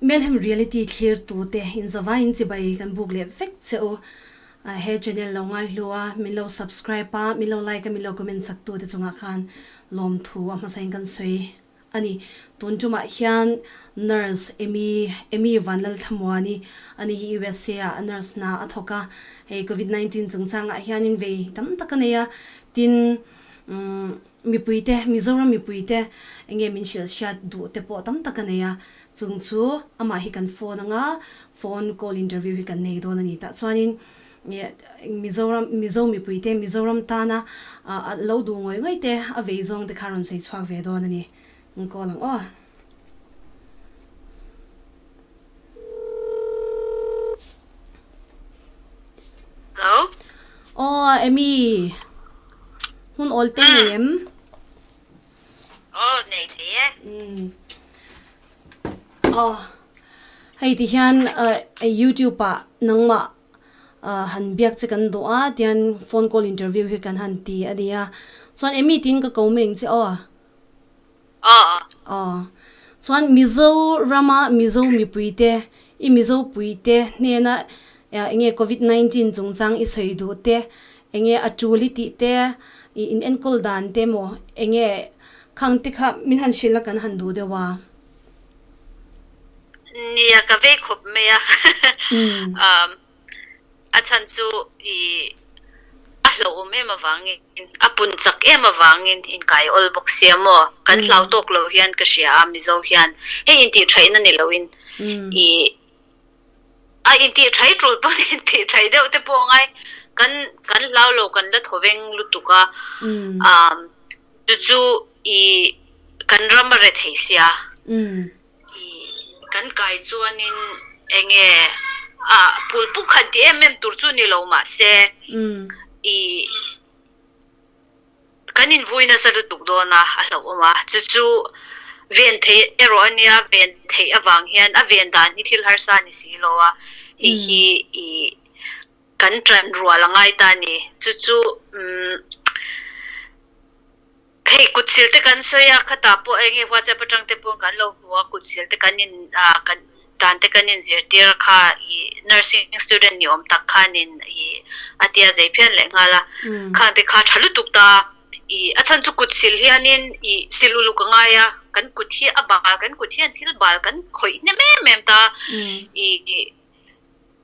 Melhem Reality thlir tute in zavaiin chibai kan buk leh vek che u. He channel lo ngaihlu a, min lo subscribe a, min lo like a, min lo comment sak tute chungah khan lawmthu a hmasain kan sawi a ni. Tun tumah hian Nurse Amy, Amy Vanlalthlamuani a ni hi USA ah a nurse hna a thawk a, hei Covid 19 chungchangah hianin vei tam tak a nei a, tin Mipuite, Mizoram mipuite enge min hrilh hriat duh te pawh tam tak a nei a, chung chu amah hi kan phone anga phone call interview hi kan nei dawn a ni. Tah chuanin Mizoram, Mizo mipuite, Mizoram tana lo duh ngawih ngawih te a vei zawng te kha rawn sawi chhuak ve dawn a ni. An call ang aw. Hello. Aw Amy, hmun awl te nei em? Aw nei thei e. Aw hei ti hian youtube ah nangmah han biak che kan duh a tian phone call interview hi kan han ti a nia. Chuan Amy tiin ka ko mai ang che aw. Aw. Aw. Chuan Mizo rama Mizo mipuite, i Mizo puite hnena enge Covid 19 chungchang i sawi duh te, enge a tul i tih te, i in enkawl dan te maw enge khang te kha min han hrilh a kan han duh deuh a. Nia ka vei khawp mai a. A chhan chu i a hlauhawm em avangin, a pun chak em avangin inkai awl bawk sia maw? Kan hlau tawk lo hian ka hria a, Mizo hian hei intihṭhaihna ni loin i a intihṭhaih ṭul pawn intihṭhaih deuh te pawh a ngai, kan kan hlau lo kan la thaw veng lutuk a, chu chu i kan ram a re thei sia. Kan kai chuanin enge a pulpuk khan ti em em tur chu ni lo mahse i kan invui nasa lutuk dawn a, a hlauhawm a. Chu chu ven theih erawh a nia, ven theih avang hian a ven dan hi thil harsa a ni si lo a, hei hi i kan ṭan rual a ngai ta a ni. Chu chu Hei kut sil te kan sawi a, khatah pawh eng nge WhatsApp atang te pawh kan lo hmu a, kut sil te kan in ah kan dan te kan in zirtir kha i nursing student ni awm tak khanin i a tia zei phian leh nghal a, khang te kha tha lutuk ta a, i a chhan chu kut sil hianin i sil uluk a ngai a, kan kut hi a bal kan kut hian thil bal kan khawih hnem em em ta a, i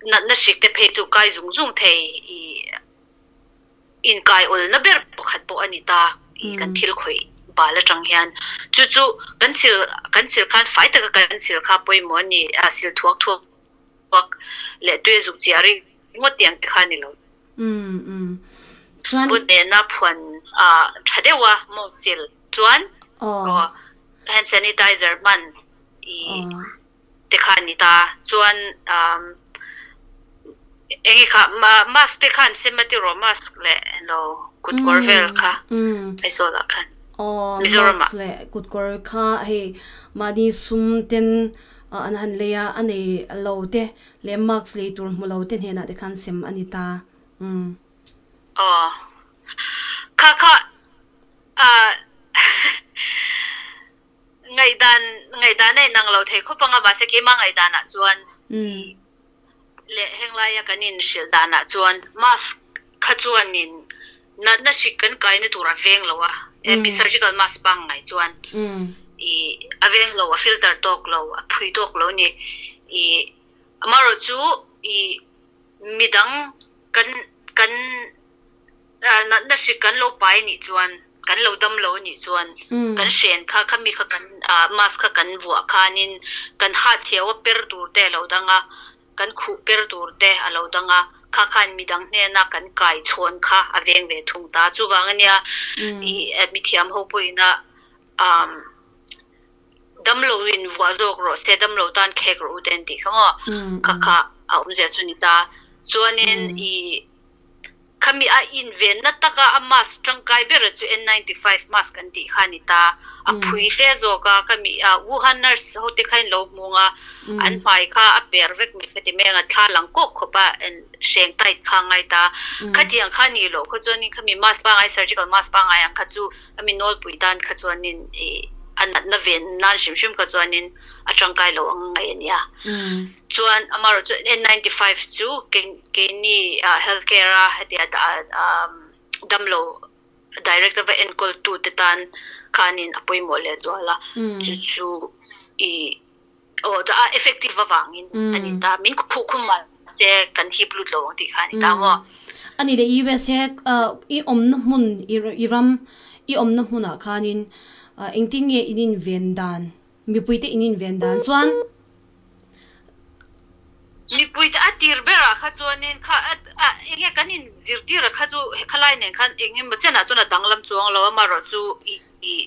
natna hrik te phei chu kai zung zung thei i. Inkai awlna ber pakhat pawh a ni ta i kan thil khawih bal atang hian. Chu chu kan sil kan sil khan fai taka kan sil kha pawimawh a ni a, sil thuak thuak leh tui a zuk chiah ringawt tih ang te kha a ni lo. Chuan. But nena phuan a tha deuh a mawng sil chuan hand sanitizer hman i te kha a ni ta. Chuan enge kha mask te khan sem a tiraw mask leh lo kut kawr vel kha Aizawl ah khan Mizoram ah. Mask leh kut kawr kha hei mahni sum ten an han lei a, a nei lo te leh mask lei tur hmu lo te hnenah te khan sem a ni ta. Aw kha kha Ngaihdan ngaihdan a inang lo thei khawp anga mahse keimah ngaihdanah chuan leh henglaia kan inhrilh danah chuan mask kha chuanin natna hrik kan kaina tur a veng lo a, mi surgical mask pangngai chuan ih a veng lo, a filter tawk lo, a phui tawk lo a ni. Ih amaherawhchu ih midang kan kan Natna hrik kan lo pai anih chuan, kan lo dam lo anih chuan kan hren kha, khami kha kan mask kha kan vuah khanin kan ha chheu a per tur te a lo dang a, kan khuh per tur te a lo dang a, kha khan midang hnena kan kai chhawn kha a veng ve thung ta. Chuvang ania i mithiam ho pawhina damlo in vuah zawk rawh se, damlo tan khek rawh u te an tih kha maw? Kha kha a awmzia chu ni ta. Chuanin i. Khami a invenna taka a mask tangkai ber chu N95 mask an tih kha a ni ta. A phui fe zawk a, khami a Wuhan nurse ho te kha in lo hmung a, an hmai kha a per vek mai kha ti mai ang a, thla lang kawk khawp a hreng tight kha a ngai ta. Khatiang kha ni loh kha chuanin khami mask pangai surgical mask pangai ang kha chu khami nawlpui tan kha chuanin ih a. a natna ven nan hrim hrim kha chuanin a tangkai lo ang ngai a nia. Chuan amaherawh chu N95 chu keini health care a hetia damlo direct a va enkawl tu te tan khanin a pawimawh leh zual a, chu chu i aw a effective avangin a ni ta, min khuh khum mah se kan hip lut lo ang tih kha a ni ta maw. A ni le USA i awmna hmun i ram i awmna hmunah khanin engtin nge in inven dan Mipuite in inven dan chuan. Mipuite a tir berah kha chuanin kha a enge kan in zirtir a kha chu khalai nen khan eng emaw chenah chuan a danglam chuang lo a, amaherawh chu i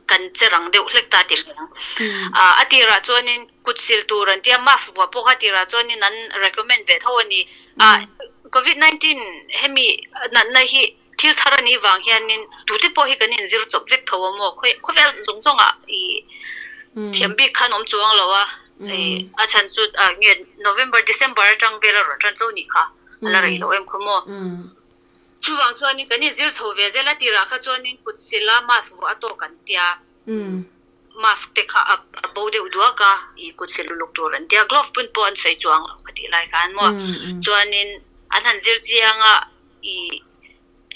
kan che rang deuh hlek ta tih ang. A tirah chuanin kut sil tur an tia, mask vuah pawh kha tirah chuanin an recommend ve tho a ni. Covid 19 hemi natna hi Thil thar a nih vang hianin tute pawh hi kan inzir chawp vek tho a maw? Khawvel zawng zawngah i thiam bik khan awm chuang lo a, a chhan chu nge November, December atang vel a rawn tan cho nih kha a la rei lo em khaw maw? Chuvang chuanin kan inzir chho ve zel a, tirah kha chuanin kut sila mask vuah a tawk an tia, mask te kha a bo deuh duak a, i kut sil uluk tur an tia, glove pun pawh an sawi chuang lo ka tih lai khan maw? Chuanin an han zir chiang a, I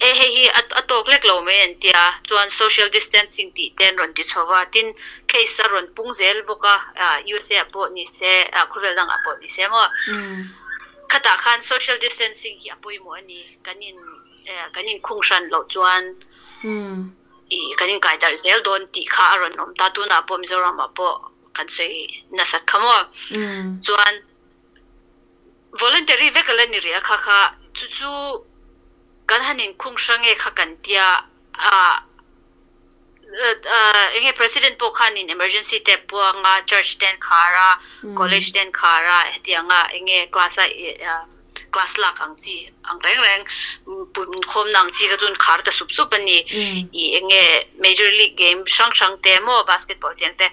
e hei hi a tawk lek lo mai an tia, chuan social distancing tih te an rawn ti chho va, tin case a rawn pung zel bawk a, USA ah pawh ni se, khawvel dangah pawh ni se maw. Khatah khan social distancing hi a pawimawh a ni, kan in kan inkhung hran loh chuan i kan inkai darh zel dawn tih kha a rawn awm ta, tunah pawh Mizoramah pawh kan sawi nasat kha maw. Chuan Voluntary vek a la ni rih a kha kha chu chu kan han inkhung hrang e kha kan tia a enge president pawh khanin emergency te puang a church te an khar a college te an khar a hetiang a enge class a class lak ang chi ang reng reng punkhawmna ang chi kha chu an khar ta sup sup a ni i enge major league game hrang hrang te maw basketball tiang te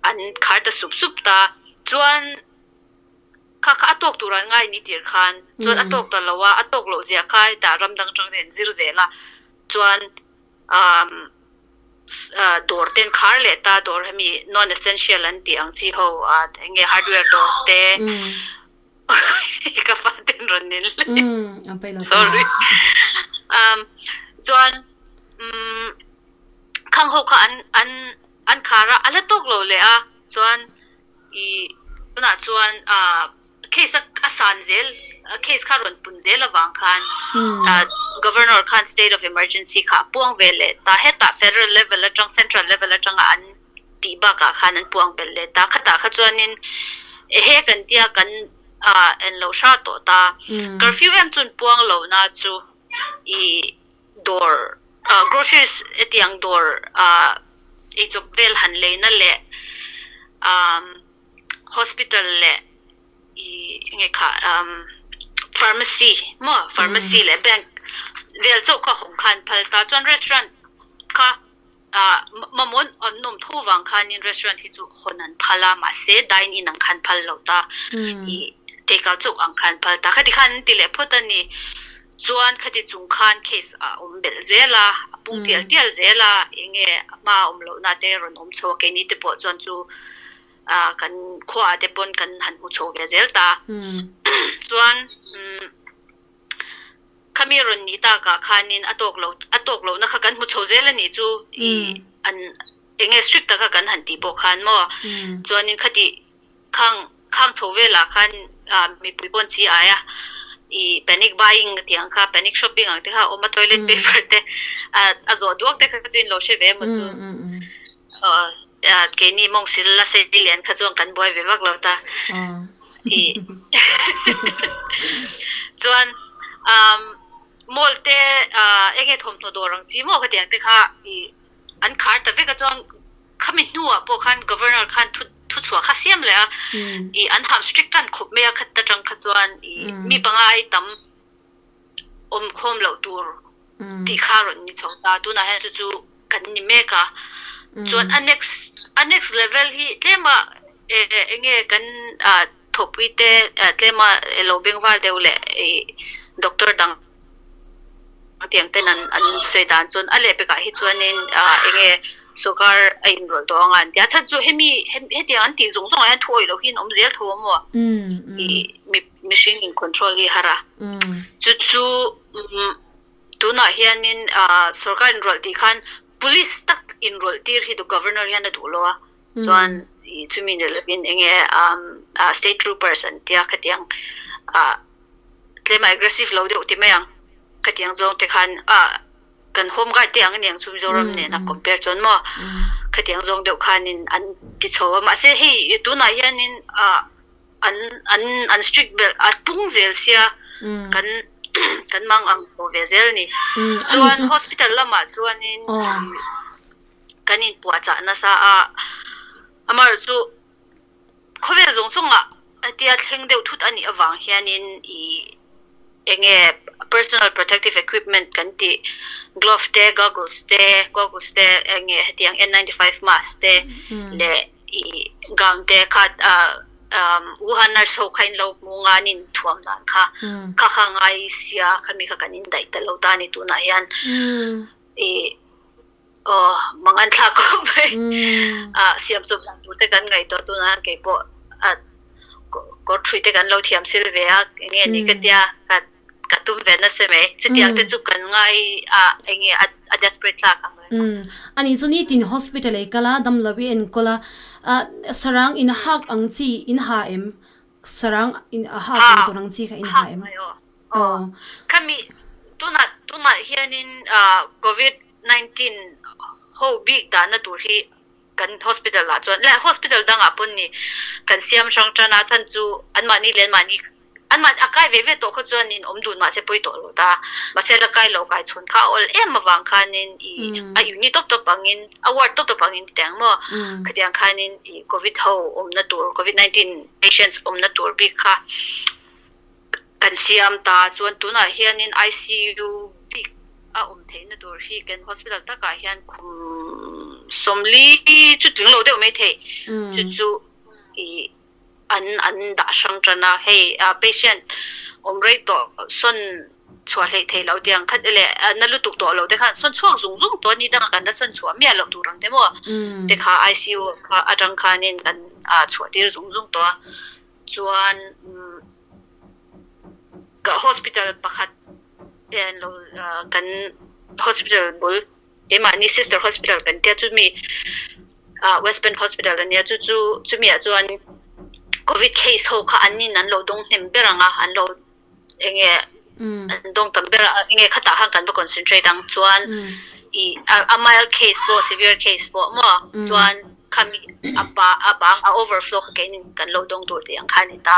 an khar ta sup sup ta chuan. Kha kha a tawk tur an ngai ni tir khan chuan a tawk ta lo a, a tawk loh zia kha hetah ram dang atang hian zir zel a, chuan umm dawr ten khar leh ta dawr hemi non essential an tih ang chi ho ah eng nge hardware dawr te ka fa ten rawn nil sorry umm chuan umm khang ho kha an an an khar a, a la tawk lo leh a chuan. I tunah chuan case a san zel, case kha rawn pun zel avang khan Governor khan state of emergency kha a puang ve leh ta. Hetah federal level atang, central level atanga an tih bakah khan an puang belh leh ta. Khatah kha chuanin ehe kan tia kan en lo hra tawh ta. Curfew em chun puang lohna chu i dawr groceries hetiang dawr eichawp vel han leina leh hospital leh ih enge kha pharmacy maw pharmacy leh bank vel chauh kha hawng khan phal ta chuan restaurant kha mamawh an awm tho vang khanin restaurant hi chu hawn an phal a mahse dine in ang khan phal lo ta ih take out chauh ang khan phal ta khati khan an ti leh phawt a ni. Chuan khati chung khan case a awm belh zel a, a pung tial tial zel a, enge a hma a awm lohna te rawn awm chho a, keini te pawh chuan chu kan khuaah te pawn kan han hmu chho ve zel ta. Chuan khami rawn nih takah khanin a tawk lo a tawk lohna kha kan hmu chho zel a nih chu i an enge strict taka kan han tih pawh khan maw chuanin khati Khang khang chho velah khan mipui pawn chi ai a, i panic buying tih ang kha, panic shopping ang te kha a awm a, toilet paper te a zawh duak te kha chu in lo hre ve emaw chu. Keini mawng sil la sei lian kha chuan kan buai ve vak lo ta. I chuan mall te enge thawmhnaw dawr ang chi maw khatiang te kha i an khar ta vek a chuan Khami hnuah pawh khan Governor khan thu thuchhuah kha siam leh a, i an ham strict tan khawp mai a, khat atang kha chuan i mi pangai tam awm khawm loh tur tih kha rawn ni chho ta, tunah hian chu chu kan ni mek a, chuan a next a next level hi tlema enge kan thawhpui te tlema lo bengvar deuh leh i doctor dang tiang ten an an sawi dan chuan a lehpekah hi chuanin enge. Sawrkar a inrawlh tawh anga an ti a, chhan chu hemi hetiang an tih zawng zawngah hian thu awih loh hi an awm zel tho a maw? I mihring in control hi a har a. Chu chu tunah hianin sawrkar inrawlh tih khan police tak inrawlh tir hi du governor hian a duh lo a, chuan chumi ni lovin enge state troopers an tia khatiang tlema aggressive lo deuh ti mai ang khatiang zawng te khan kan home guard te ang aniang chu Mizoram nen a compare chuan maw khatiang zawng deuh khanin an ti chho a mahse hei tunah hianin an an an strict ber a pung zel sia kan kan mang ang chho ve zel a ni chuan hospital lamah chuanin kan inpuahchah nasa a amaherawhchu Khawvel zawng zawngah hetia thleng deuh thut a nih avang hianin ih enge personal protective equipment kan tih glove te, goggles te, goggles te enge hetiang N 95 mask te leh ih gown te kha ah Wuhan nurse ho kha in lo hmu nga an inthuam dan kha kha kha ngai sia khami kha kan indaih ta lo ta a ni tunah hian ih. Aw, mang an thlak khawp mai. Ah, siam chawp dan tur te kan ngaihtuah tunah hian kei pawh ah kawr thui te kan lo thiam sil ve a, enge ni ka tia ka ka tum ve nasa mai. Chutiang te chu kan ngai a enge a desperate thlak ang reng. Umm, ani chu nitin hospital ei kal a, damlo i enkawl a, ah sarang in hak ang chi in ha em? Sarang in a hak ang tur ang chi kha in ha em? Aw. Khami tunah tunah hianin covid 19 ho bik dahna tur hi kan hospital ah chuan leh hospital dangah pawn ni kan siam hrang tan a chhan chu anmahni leh anmahni anmahni a kai ve ve tawh kha chuan in awm dun mahse pawi tawh lo ta mahse la kai lo kai chhun kha a awl em avang khanin ih a unit tawp tawp angin a ward tawp tawp angin ti teh ang maw khatiang khanin ih covid ho awmna tur covid 19 patients awmna tur bik kha Kan siam ta chuan tunah hianin ICU bik a awm theihna tur hi kan hospital takah hian khum 40 chu tling lo deuh mai thei. Chu chu ih an an dah hrang tan a, hei patient awm rei tawh sawn chhuah hleih theih loh tiang khat leh na lutuk tawh lo te khan sawn chhuak zung zung tawh a ni dangah kan la sawn chhuah miah loh tur ang te maw te kha ICU kha atang khanin kan chhuah tir zung zung tawh a. Chuan ka hospital pakhat hian lo kan hospital bul keimahni sister hospital kan tia chumi West Bend hospital ania chu chu chumi ah chuan covid case ho kha an in an lo dawng hnem ber ang a an lo enge an dawng tam ber a enge khatah khan kan va concentrate ang chuan ih a mild case pawh severe case pawh maw chuan khami a pa a bang a overflow kha keinin kan lo dawng tur tih ang kha a ni ta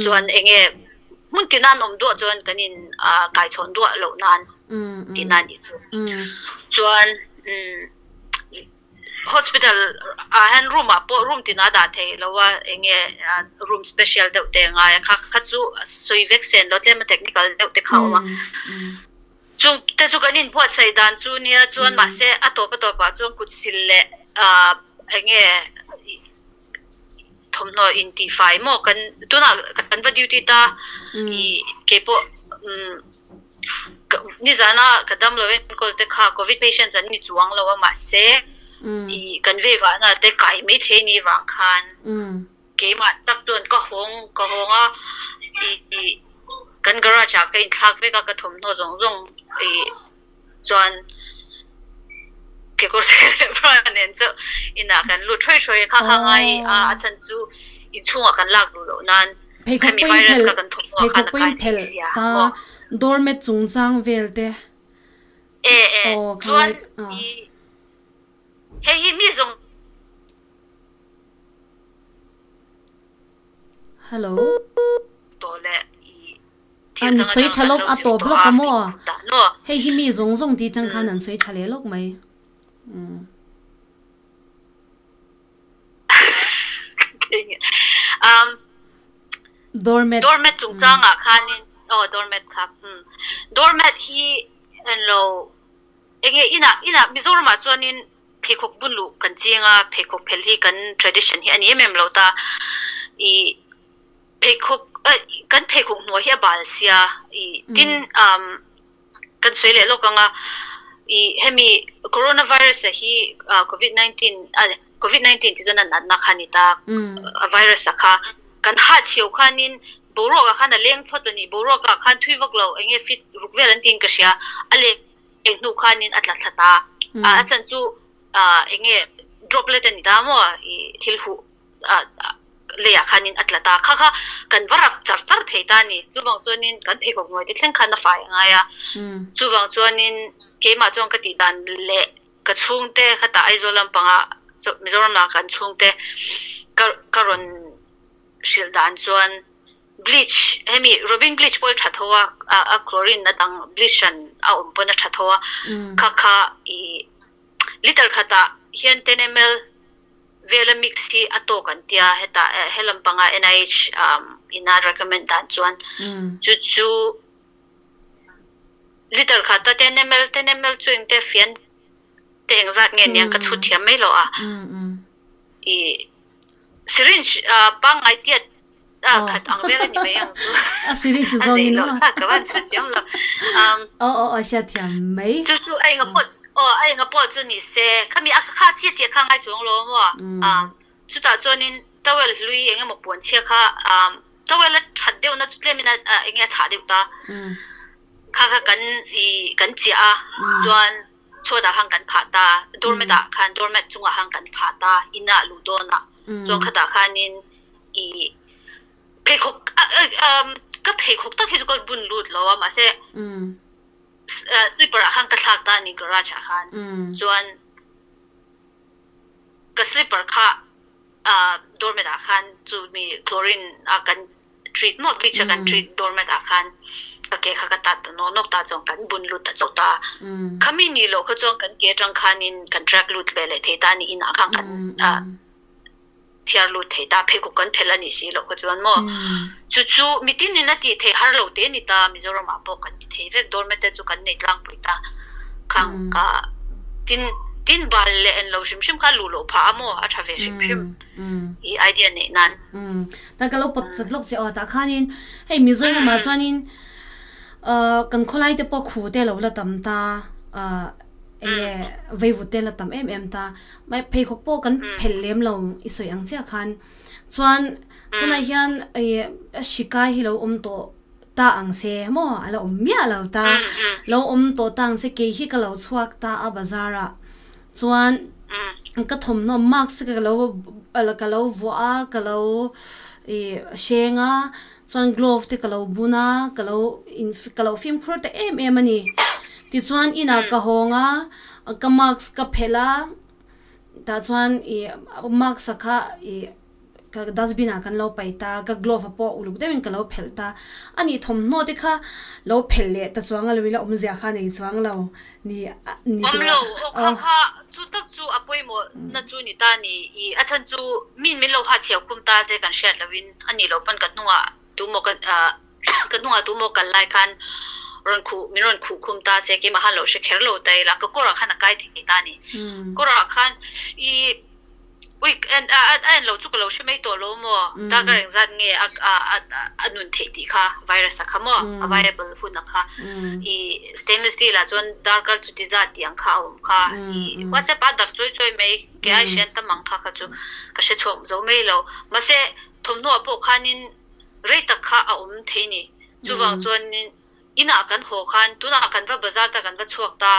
chuan enge hmun tina an awm duah chuan kan in ah kaichhawn duah loh nan tihna a nih chu chuan umm. Hospital ah hian room ah pawh room tin a dah thei lo a, eng nge room special deuh te a ngai a, kha kha chu sawi vek sen lo tlem a technical deuh te kha a awm a. Chung te chu kan inbuatsaih dan chu nia chuan mahse a tawp a tawp ah chuan kut sil leh ah eng nge thawmhnaw intihfai maw kan tunah kan va duty ta ih keipawh umm. Nizana ka damlo enkawl te kha covid patients an ni chuang lo a mahse ih kan vei vahna te kai mai thei ni vang khan keimah tak chuan ka hawng ka hawng a ih kan garage ah ka inthlak vek a ka thawmhnaw zawng zawng ih chuan kekawr te leh bra nen chauh inah kan lut hrawi hrawi a kha kha ngai a a chhan chu inchhungah kan lak duh loh nan. Pheikhawk pawhin phelh, pheikhawk pawhin phelh ta doormat chungchang vel te. Aw kha lai ah. Hello. An sawi tha lawk a tawp lawk a maw? Hei hi mi zawng zawng tih chang khan an sawi tha leh lawk mai. Doormat. Doormat chungchangah khanin aw doormat kha umm doormat hi englo enge inah inah Mizoramah chuanin pheikhawk bun luh kan ching a pheikhawk phelh hi kan tradition hi a ni em em lo ta ih pheikhawk kan pheikhawk hnuai hi a bal sia ih tin umm kan sawi leh lawk ang a. I hemi coronavirus a hi covid 19 covid 19 ti chuan a natna kha a ni ta a virus a kha kan ha chheu khanin boruak ah khan a leng phawt a ni boruak ah khan thui vak lo eng nge fit ruk vel an tiin ka hria a leng hnu khanin a tla thla ta a chan chu eng nge droplet a ni ta maw i thil huh leiah khanin a tla ta. Kha kha kan va rap char char thei ta a ni. Chuvang chuanin kan pheikhawk hnuai te thleng khan a fai a ngai a. Chuvang chuanin keimah chuan ka tih dan leh ka chhungte khatah Aizawl lampangah Mizoram lamah kan chhungte ka ka rawn hrilh dan chuan bleach hemi robin bleach pawh hi tha tho a, a chlorine a dang bleach hran a awm pawn a tha tho a. Kha kha ih liter khatah hian 10 ml Vela mix hi a tawk an tia, hetah he lampanga NIH in a recommend dan chuan chu chu liter khata 10 ml, 10 ml chu engte fian te engzat nge niang ka chhut thiam mai lo a, i syringe pangngai tiat khat ang vel a ni mai ang chu. A syringe zawng in maw? Ka van chhut thiam lo. Aw aw aw hriat thiam mai. Chu chu a enga pawh aw a enga pawh chu ni se khami a kha chiah chiah kha ngai chuang lo maw? Chutah chuanin towel hlui eng emaw puan chhia kha towel a that deuhna chu tlemin a enge a chhah deuh ta. Kha kha kan i kan chiah a chuan chhuatah khan kan phah ta doormat ah khan doormat chungah khan kan phah ta inah luh dawnah chuan khatah khanin i pheikhawk ka pheikhawk tak hi chu ka bun lut lo a mahse slipper ah khan ka thlak ta a ni garage ah khan chuan ka slipper kha doormat ah khan chu mi chlorine a kan treat maw bleach a kan treat doormat ah khan ka ke kha ka tat ta nawk nawk ta chuan kan bun lut ta chauh ta khami ni loh kha chuan kan ke atang khanin kan track lut ve leh thei ta a ni inah khan kan thiar lut thei ta pheikhawk kan phelh a nih si loh kha chuan maw chu chu mitin in a tih theih har lo te a ni ta Mizoram ah pawh kan ti thei vek doormat te chu kan nei tlangpui ta khang ka tin tin bal leh en lo hrim hrim kha luh loh phah a maw a tha ve hrim hrim i idea neih nan. Ta ka lo pawt chat lawk che aw tah khanin hei Mizoram ah chuanin kan khawlai te pawh khu te lo la tam ta enge veivut te la tam em em ta. Mai pheikhawk pawh kan phelh lem lo i sawi ang chiah khan chuan tunah hian ih hri kai hi lo awm tawh ta ang se maw a la awm miah lo ta lo awm tawh ta ang se kei hi ka lo chhuak ta a bazar ah chuan ka thawmhnaw mask ka lo ka lo vuah a ka lo ih hreng a chuan glove te ka lo bun a ka lo in ka lo fimkhur ta em em a ni tichuan inah ka hawng a. Ka mask ka phelh a, tah chuan ih mask a kha ih ka dustbin ah kan lo paih ta, ka glove a pawh uluk deuhin ka lo phelh ta. A nih thawmhnaw te kha lo phelh leh ta chuang a lo ila awmzia kha nei chuang lo ni ni Awm lo, aw kha kha chu tak chu a pawimawh na chu ni ta ni ih a chhan chu min min lo ha chhiau khum ta se kan hriat loh in a nih loh pawn ka hnungah tumaw ka ah Ka hnungah tu maw kal lai khan rawn khuh, min rawn khuh khum ta se, keimah khan lo hre kher lo ta ila, ka kawrah khan a kai thei ta a ni. Kawrah khan i ui a a en lo chu ka lo hre mai tawh lo maw, darkar engzat nge a a a nun theih tih kha virus a kha maw, a viable hun a kha. I stainless steel ah chuan darkar chuti zat tih ang kha a awm kha. I WhatsApp ah dak chawi chawi mai, ke ai hrian tam ang kha kha chu ka hre chhuak zo mai lo. Mahse thawmhnaw ah pawh khanin Rei tak kha a awm thei ni. Chuvang chuanin inah kan haw khan tunah kan va bazar ta kan va chhuak ta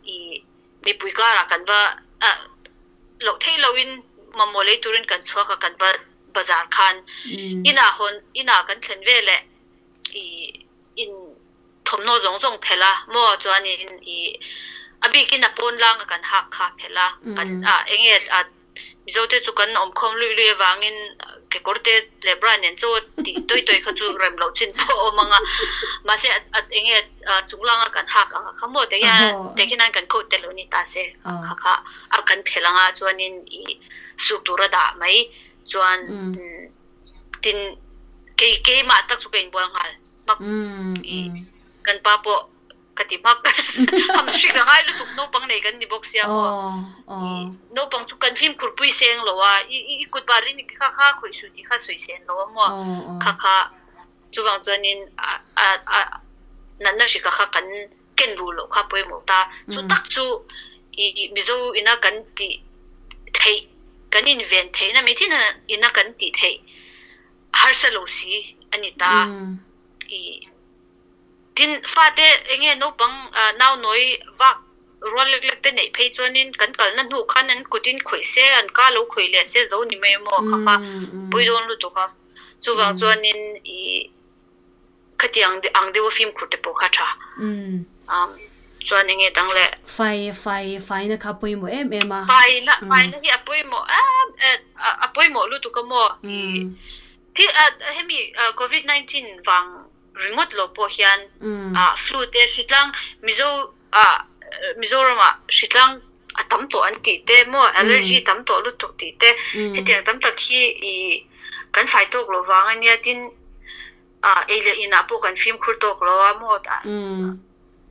i mipui karah kan va loh theih lohin mamawh lei turin kan chhuak a kan va bazar khan inah hawn inah kan thlen veleh i in thawmhnaw zawng zawng phelh a maw chuanin i a bikin a pawn langa kan hak kha phelh a kan enge a Mizote chu kan awmkhawm luih luih avangin kekawrte leh bra nen chaw tih tawi tawi kha chu rem loh chin pawh a awm ang a, mahse eng nge chunglanga kan hak ang a kha maw tehkhin hian kan coat tel lo ni ta se kha kha a kan phelh ang a chuanin ih suk tur a dah mai chuan tin kei keimah tak chu ka inbual nghal hmak ih kan pa pawh Ka ti hmak. Ham hrik a ngai lutuk naupang nei kan ni bawk sia maw. Naupang chu kan fimkhur pui seng lo a, i kut bal in kha kha khawih suh tih kha sawi sen lo a maw. Kha kha chuvang chuanin a natna hrik a kha kan ken ru loh kha pawimawh ta. Chu tak chu i Mizo ina kan tih theih, kan inven theihna mai thin ina kan tih theih harsa lo si a ni ta. I tin fate enge naupang nau nawi vak rual lek lek te neih phei chuanin kan kalna hnu khan an kut in khawih se, an ka lo khawih leh se zo ni mai maw kha kha pawi dawn lutuk a. Chuvang chuanin i Khatiang ang deuha fimkhur te pawh kha tha. Chuan enge dang le? Fai, fai, faina kha pawimawh em em a. Faina, faina hi a pawimawh em em, a pawimawh lutuk a maw? Thil, hemi covid 19 vang ringawt lo pawh hian flu te hritlang Mizo ah Mizoram ah hritlang a tam tawh an tih te maw allergy tam tawh lutuk tih te hetiang tam tak hi i kan fai tawk loh vang a nia tin ah ei leh inah pawh kan fimkhur tawk lo a maw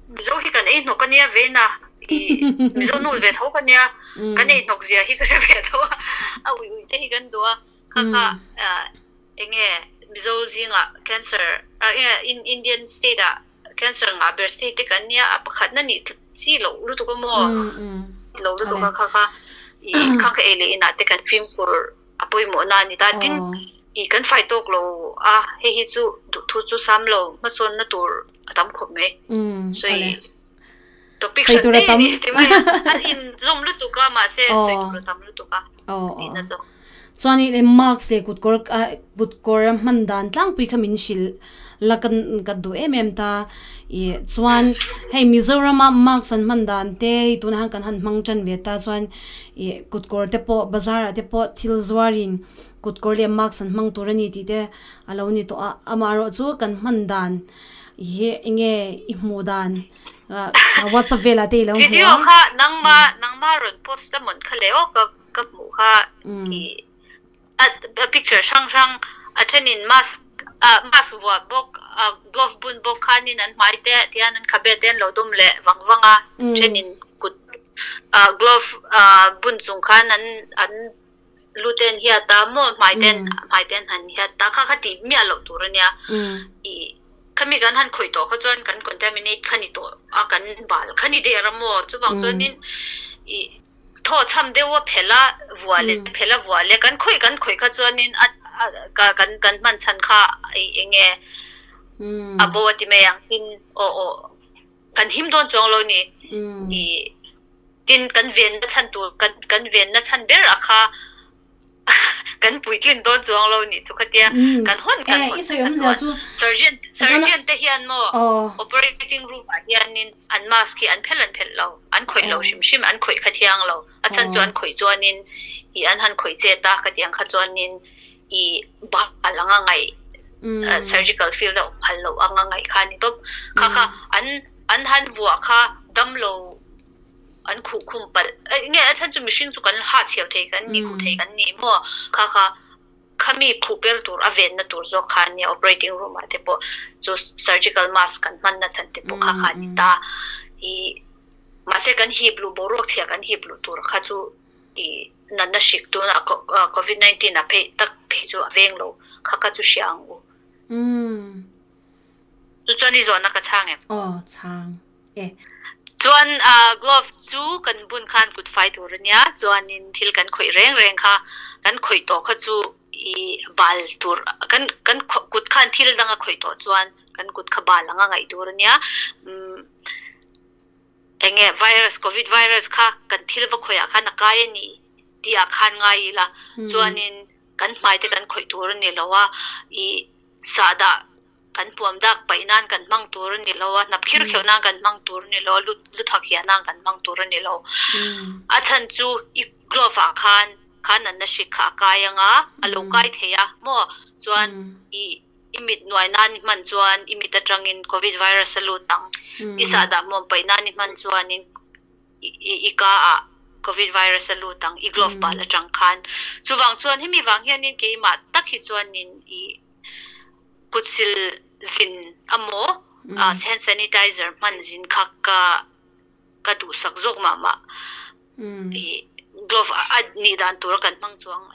Mizo hi kan ei hnawk a nia ve na i Mizo nu ve tho ka nia kan ei hnawk zia hi ka hre ve tho a a ui ui te hi kan duh a kha kha enge Mizo zingah cancer Indian state ah Cancer ngah ber state te kan nia a pakhatna nih chi loh lutuk a maw? Lo lutuk a kha kha i khang kha ei leh inah te kan fimkhur a pawimawhna a ni ta. Tin, i kan fai tawk lo a, hei hi chu duhthu chu sam lo hmasawnna tur a tam khawp mai. So i topic hran daih a ni ti mai a, an inzawm lutuk a mahse sawi tur a tam lutuk a tihna zawk. Chuan i mask leh kutkawr kutkawr a hman dan tlangpui kha min hrilh la ka ka duh em em ta. Ih chuan hei Mizoram a mask an hman dan te hei tunah hian kan han hmang tan ve ta chuan ih kutkawr te pawh bazar ah te pawh thil zuar in kutkawr leh mask an hmang tur a ni tih te a lo ni tawh a. Amaherawh chu kan hman dan hi eng nge i hmuh dan WhatsApp velah te i lo hmu a. Video kha nangma nangma rawn post a mawn kha leh aw ka ka hmuh kha i a picture hrang hrang a thenin mask ah mask vuah bawk a glove bun bawk khanin an hmai te tihian an khabe te an lo dawm leh vang vang a thenin kut ah glove ah bun chung khan an an lu te an hiat a maw hmai te hmai te an han hiat ta kha kha tih miah loh tur ania i khami kan han khawih tawh kha chuan kan contaminate kha ni tawh a kan bal kha ni der a maw chuvang chuanin i Thaw chham deuh a phelh a vuah leh phelh a vuah leh kan khawih kan khawih kha chuanin a ka kan kan hman chhan kha eng nge a bo a ti mai ang tin aw aw kan him dawn chuang lo ni i tin kan venna chhan tur kan kan venna chhan ber a kha kan puitlin dawn chuang lo nih chu khatia kan hawn kan hawn kha chuan surgeon surgeon te hian maw operating room ah hianin an mask hi an phelh an phelh lo an khawih lo hrim hrim an khawih kha thiang lo a chhan chu an khawih chuanin i an han khawih chet a khatiang kha chuanin i bal anga ngaih surgical field a awm phal loh anga ngaih kha a ni tawp kha kha an an han vuah kha damlo an khuh khum palh nge a chhan chu mihring chu kan ha chhiau thei kan ni khuh thei kan ni maw kha kha khami phuh per tur a venna tur zawk kha ania operating room ah te pawh chu surgical mask kan hman na chhan te pawh kha kha ani ta i mahse kan hip luh boruak chhia kan hip luh tur kha chu i natna hrik tuna covid 19 a phei tak phei chu a veng lo kha kha chu hria ang u. Chu chuan i zawhna ka chhang em? Aw chhang. E. Chuan glove chu kan bun khan kut fai tur a nia, chuanin thil kan khawih reng reng kha kan khawih tawh kha chu i bal tur kan kan kut khan thil dang a khawih tawh chuan kan kut kha bal anga ngaih tur a nia. Umm enge virus covid virus kha kan thil va khawih ah khan a kai a ni tih ah khan ngai ila chuanin kan hmai te kan khawih tur a ni lo a i sahdah Kan puam dak paih nan kan hmang tur a ni lo a, hnap khir kheuh nan kan hmang tur a ni lo a, lu thak hiah nan kan hmang tur a ni lo. A chhan chu i glove ah khan khan natna hrik kha a kai ang a, a lo kai thei a maw? Chuan i i mit nuai nan i hman chuan i mit atangin covid virus a lut ang. I sahdah hmuam paih nan i hman chuanin i ka ah covid virus a lut ang i glove bal atang khan. Chuvang chuan hemi vang hianin keimah tak hi chuanin i Kutsil zin amaw hand sanitizer hman zin kha ka ka duhsak zawk mah mah. I glove a nih dan tura kan hmang chuang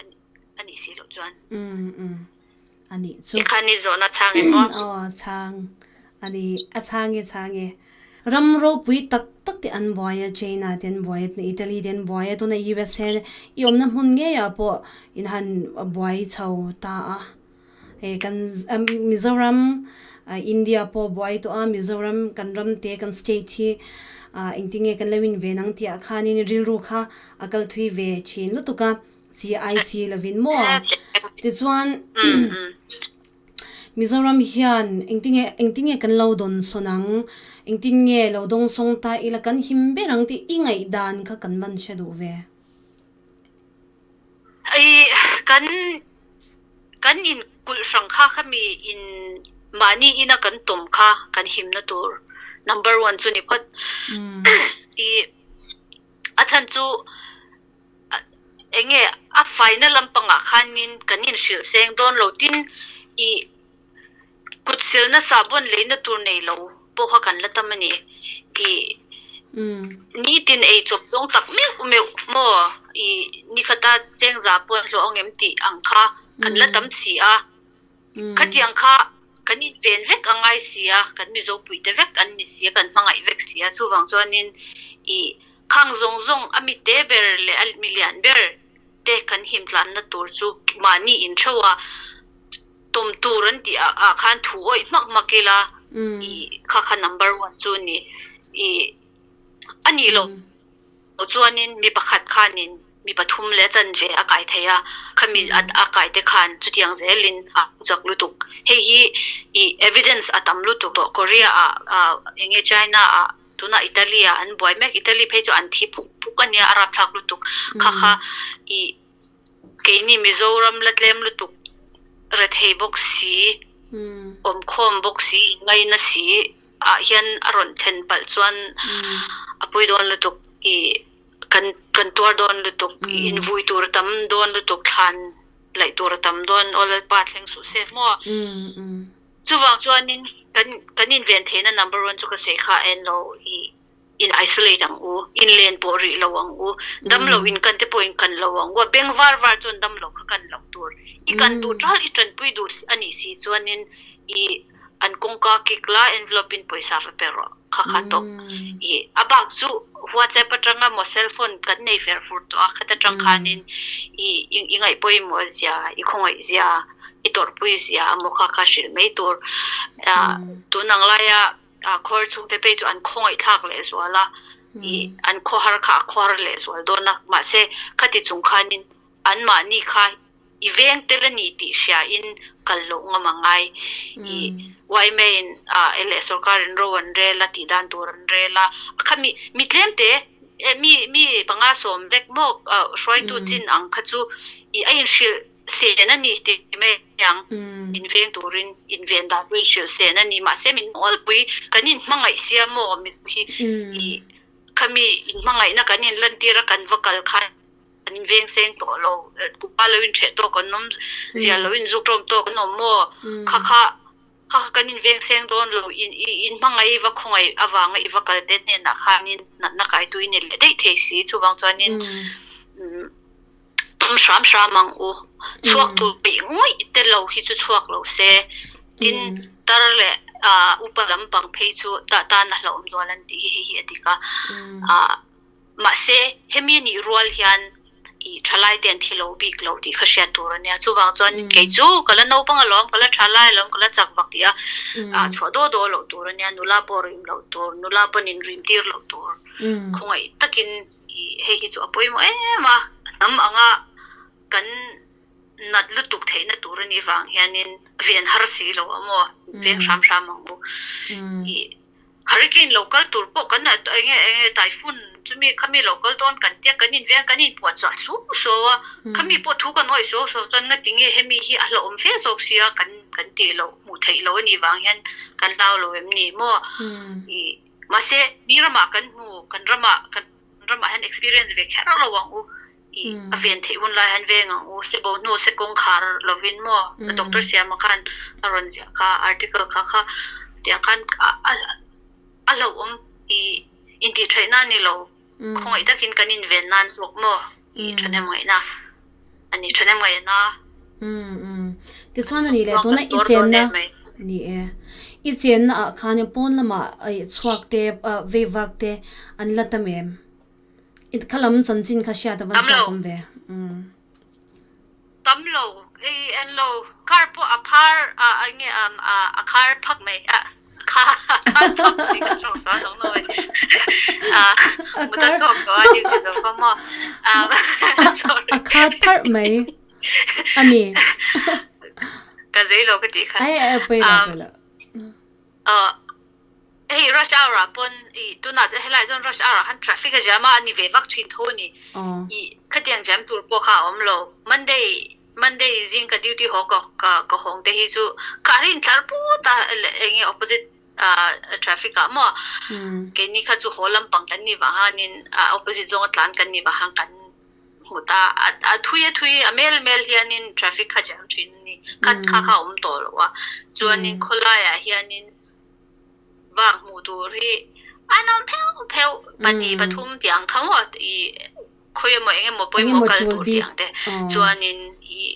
a nih si loh chuan. A nih chu. Tikhan i zawhna chhang em aw? Aw chhang. A ni a chhang e chhang e. Ram ropui tak tak te an buai a, China te an buai a, Italy te an buai a, tuna USA i awmna hmun ngeiah pawh in han buai chho ta a. Hei kan Mizoram India pawh buai tawh a, Mizoram kan ram te kan state hi engtinge kan lo in ven ang tih ah khanin rilru kha a kal thui ve thin lutuk a, chi ai si lovin maw? Tichuan Mizoram hian engtinge engtinge kan lo dawn sawn ang, engtin nge lo dawng sawng ta ila kan him ber ang tih i ngaihdan kha kan man hre duh ve. I kan kan in kulh hrang kha khami in mahni ina kan tawm kha kan himna tur number one chu ni phawt. I a chhan chu enge a faina lampangah khanin kan inhrilh seng dawn lo tin i Kut silna sahbawn leina tur nei lo pawh kha kan la tam a ni. I nitin ei chawp zawng tak meuh meuh maw i nikhata chengza pawh an hlawh ang em tih ang kha kan la tam si a. Khatiang kha kan inven vek a ngai si a, kan Mizopuite vek an ni si a, kan hmangaih vek si a. Chuvang chuanin i khang zawng zawng a mite ber leh a milian ber te kan himtlanna tur chu mahni intheuh a. Tawm tur an tih ah khan thu awih hmak hmak ila i kha kha number one chu ni i a nih loh chuanin mi pakhat khanin mi pathum leh a chanve a kai thei a, khami a kai te khan chutiang zelin a chak lutuk. Hei hi i evidence a tam lutuk tawh Korea ah enge China ah tunah Italy ah an buai mek, Italy phei chu an thi phuk phuk a nia a rapthlak lutuk kha kha i Keini Mizoram la tlem lutuk rethei bawk si, awmkhawm bawk si, inngaina si ah hian a rawn thlen palh chuan a pui dawn lutuk i kan kan tuar dawn lutuk, invui tur a tam dawn lutuk, thlan laih tur a tam dawn, aw Lalpa thleng suh se maw? Chuvang chuanin kan kan inven theihna number one chu ka sawi kha a en lo i. in isolate ang u, in len pawh rih lo ang u, dam lo in kan te pawh in kan lo ang u, a beng var var chuan dam lo kha kan loh tur. I kan duh ṭal i ṭanpui duh a nih si chuanin i an kawngka kik la envelope in pawisa va pe rawh kha kha tawp. I a bak chu WhatsApp aṭanga maw cell phone kan nei fer fur tawh a, khata ṭang khanin i i ngaihpawimawh zia, i khawngaih zia, i tawrhpui zia a maw kha kha hrilh mai tur. Tun ang laia A khawr chhungte phei chu an khawngaihthlak leh zual a, ih an khawhar kha a khawhar leh zual dawn a, mahse khati chung khanin anmahni kha i veng tel a ni tih hriain kal loh ngam a ngai. Ih yma in a leh sorkarin ro an rel a, tih dan tur an rel a, khami mi tlemte mi mi panga sawm vek maw hruaitu chin ang kha chu ih a inhrilh sen a ni tih mai ang. In veng turin in ven dan pawh in hrilh sen a ni. Mahse min nawlpui kan in hmangaih sia maw mi hi i khami in hmangaihna kan in lantir a kan va kal khan kan in veng seng tawh lo kupa lo in ṭheh tawk an awm zia lo in zuk ṭawm tawk an awm maw kha kha kha kha kan in veng seng dawn lo in in hmangaih i va khawngaih avanga i va kal te hnenah khanin natna kaitu i ni leh daih thei si chuvang chuanin Tum hram hram ang u. Chhuak tur peih ngawih te lo hi chu chhuak lo se. Tin, tar leh upa lampang phei chu tah tan a hlauhawm zual an tih hi hei hi a dik a. Mahse, hemi nih rual hian i thalai te an thi lo bik lo tih kha hriat tur a nia. Chuvang chuan kei chu ka la naupang alawm, ka la thalai alawm, ka la chak vak tih a chhuah daw daw loh tur a nia. Nula pawh rim loh tur, nula pawn inrim tir loh tur. Khawngaih takin. Hei hi chu a pawimawh em a, hnam anga kan nat lutuk theihna tur a nih vang hianin ven har si lo a maw, veng hram hram ang u. Hurricane lo kal tur pawh kan enge enge typhoon chumi khami lo kal dawn kan tia kan inveng kan inpuah chhuah suau suau a, khami pawh thu kan awih suau suau chuan ngatinge hemi hi a hlauhawm fe zawk sia kan kan tih loh hmuh theih loh a nih vang hian kan hlau lo em ni maw. Mahse, mi ramah kan hmu, kan ramah, kan ramah hian experience ve kher lo ang u. I a ven theih hun lai hian veng ang u. Se bo hnu, se kawngkhar lovin maw? Doctor Siama khan a rawn ziah kha, article kha kha tiang khan a hlauhawm i intihtheihna a ni lo. Khawngaih takin kan inven nan zawk maw? I thahnemngaihna a ni, thahnemngaihna. Tichuan a nih leh tuna i chenna ni e. I chenna ah khan pawn lamah chhuak te vei vak te an la tam em? I khalam chanchin kha hriat a van chak awm ve. Tam lo i en lo car pawh a phar a enge a khar phak mai a kha khar phak tih ka hre sual lo no e a mut a chhuak tawh a duty zo kha maw sorry a khar pharh mai ami ka zei lo ka tih kha ai ai pawi lo pawi lo Hei rush hour ah pawn i tunah chuan helaiah chuan rush hour ah khan traffic a jam a, a ni ve vak thin tho a ni. I khatiang jam tur pawh kha a awm lo. Monday Monday zing ka duty haw ka ka ka hawng te hi chu kha a intlar put a eng nge opposite ah traffic ah maw keini kha chu haw lampang kan nih vang hianin opposite zawnga tlan kan nih vang hian kan hmu ta a a thui a thui a mel mel hianin traffic kha jam thin a ni. Kha kha kha a awm tawh lo a chuanin khawlaiah hianin Vang hmuh tur hi an awm pheuh pheuh pahnih pathum tih ang kha maw i khawi emaw eng emaw pawimawh kal tur tih ang te chuanin i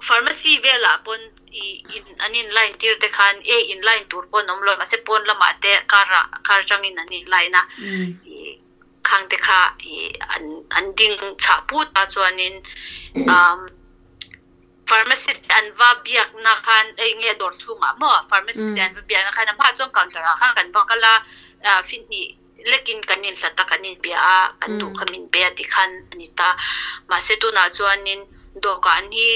Pharmacy velah pawn i in an in line tir te khan e in line tur pawn awm lo mahse pawn lamah te car ah car atangin an in line a i khang te kha i an an ding chhah put a chuanin umm pharmacist te an va biakna khan ei nge dawr chhungah maw pharmacist te an va biakna khan a hmaah chuan counter ah khan kan va kal a ah fihnih lekin kan inhlat a, kan inbia a, kan duh kha min pe a ti khan a ni ta. Mahse tunah chuanin dawhkan hi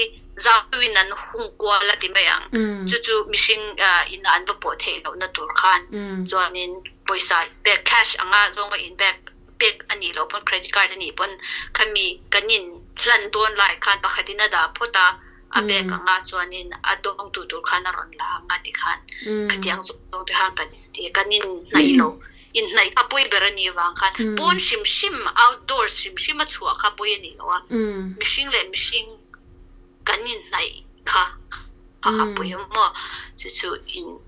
zauin an hung kual a ti mai ang. Chu chu mihring ina an va pawh theih lohna tur khan chuanin pawisa pek cash anga zawnga inpek pek a nih loh pawn credit card a nih pawn khami kan inhlan dawn lai khan pakhatin a dah phawt a, a pek anga chuanin a dawngtu tur khan a rawn la ang a ti khan khatiang zawng te khan kan ti kan inhnaih lo. Inhnaih kha pawi ber a nih vang khan pawn hrim hrim, outdoors hrim hrim a chhuah kha pawi a nih loh a, mihring leh mihring kan inhnaih kha kha kha pawi a maw? Chu chu in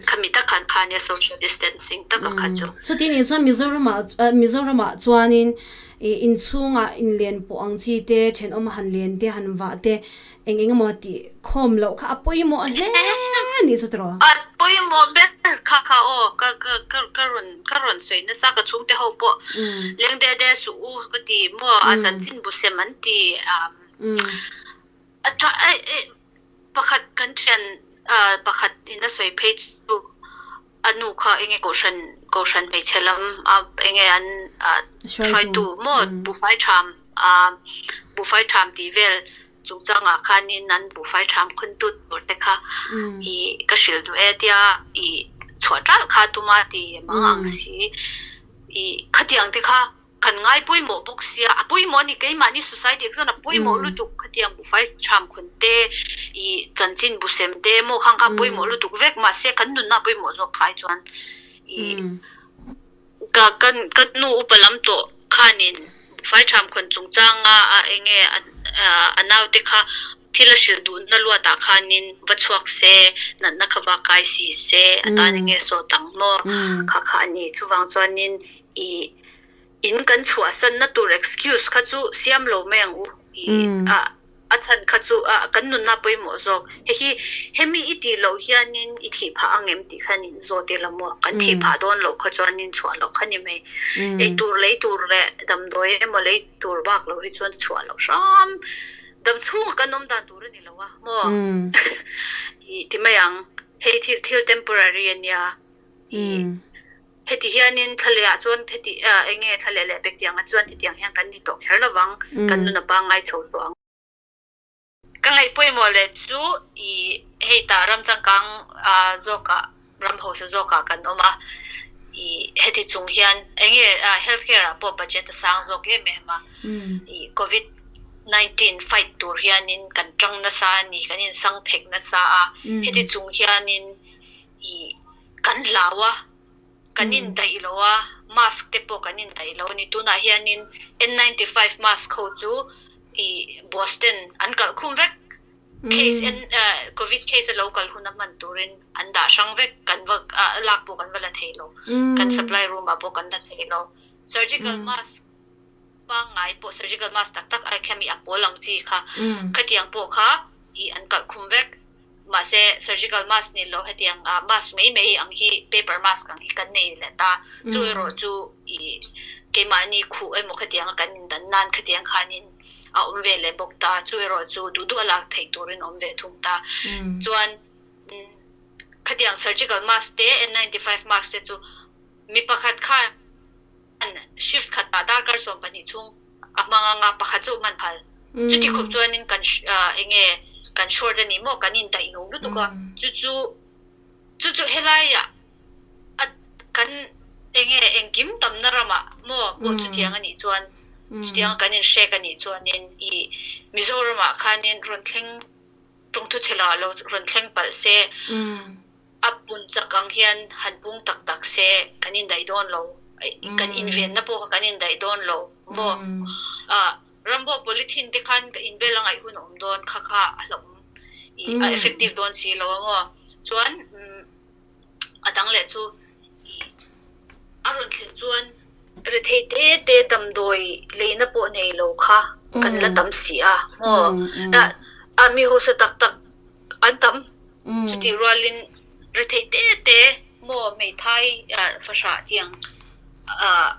khami tak khan kha nia social distancing taka kha chu. Chuti nih chuan Mizoramah Mizoramah chuanin ih inchhungah inlen pawh ang chi te, thenawm han len te, han vah te Eng eng emaw tih khawm loh kha a pawimawh hle a nih chu tiraw? A pawimawh ber kha kha aw, ka ka ka ka rawn ka rawn sawi nasa ka chhungte ho pawh leng de de suh u ka ti maw a chanchin bu sem an ti a tha pakhat kan thian pakhat in a sawi phei chu a nu kha enge kohhran kohhran hmeichhe lam a enge an hruaitu maw buhfai tham a buhfai tham tih vel chungchangah khanin an buhfai tham khawn tut tur te kha i ka hrilh duh e tia i chhuah ṭalh kha tuma ti mang ang si i khatiang te kha Kan ngai pawimawh bawk sia, a pawimawh a ni, keimahni society ah chuan a pawimawh lutuk, khatiang buhfai tham khun te, ih chanchin busem te maw khang kha a pawimawh lutuk vek, mahse kan nunna a pawimawh zawk khai chuan ih ka kan ka nu upa lam tawh khanin buhfai tham khawn chungchanga a enge a naute kha thil a hrilh duhna luatah khanin va chhuak se, natna kha va kai si se, a tan enge sawt ang maw kha kha a ni, chuvang chuanin I in kan chhuahsanna tur excuse kha chu siam lo mai ang u. I a a chhan kha chu a kan nunna pawimawh zawk. Hei hi hemi i tih loh hianin i thih phah ang em tih khan in zawt ila maw? Kan thih phah dawn loh kha chuanin chhuah loh kha ni mai. Ei tur lei tur leh damdawi emaw lei tur bak loh hi chuan chhuah loh hram. Dam chhunga kan awm dan tur a ni lo a maw? I ti mai ang. Hei thil thil temporary a nia. I Heti hianin thlalehah chuan heti eng nge thlaleh leh pek tiangah chuan hetiang hian kan ni tawh kher lovang, kan nun a pangngai chho tawh ang. Ka ngaih pawimawh leh chu i hei tah ram changkang zawkah, ram hausa zawkah kan awm a, i heti chung hian eng nge health care ah pawh budget a sang zawk em em a, i covid 19 fight tur hianin kan tang nasa a ni, kan insang phek nasa a, heti chung hianin i kan hlau a, kan indaih lo a, mask te pawh kan indaih lo a ni. Tunah hianin N95 mask ho chu ih Boston an kalh khum vek. Case en covid case a lo kal hun a hman turin an dah hrang vek kan va lak pawh kan va la thei lo. Kan supply room ah pawh kan la thei lo. Surgical mask pangngai pawh surgical mask tak tak ai khian mi a pawl ang chi kha khatiang pawh kha ih an kalh khum vek. Mahse surgical mask ni lo hetiang mask mai mai ang hi paper mask ang hi kan nei leh ta. Chu erawh chu ih keimahni khuh emaw khatiang a kan indan nan khatiang khanin a awm ve leh bawk ta. Chu erawh chu duh duh a lak theih turin a awm ve thung ta. Chuan khatiang surgical mask te N95 mask te chu mi pakhat khan shift khatah darkar 12 chhung a hmang anga pakhat chu hman phal. Chuti khawp chuanin kan eng nge kan short a ni maw kan indaih lo lutuk a. Chu chu chu chu helaiah a kan eng nge engkim tamna ramah maw pawh chutiang a nih chuan chutianga kan inhrek a nih chuanin ih Mizoramah khanin rawn thleng tawngthu chhe lah lo rawn thleng palh se a pun chak ang hian han pung tak tak se kan indaih dawn lo kan invenna pawh kha kan indaih dawn lo maw ah rambo polythene te khan ka inbel a ngaih hun a awm dawn kha kha a hlauhawm ih a effective dawn si lo a maw chuan a dang leh chu ih a rawn thlen chuan rethei te te damdawi leina pawh nei lo kha kan la tam si a maw a mi hausa tak tak an tam chutih rualin rethei te te maw hmeithai fahrah tiang ah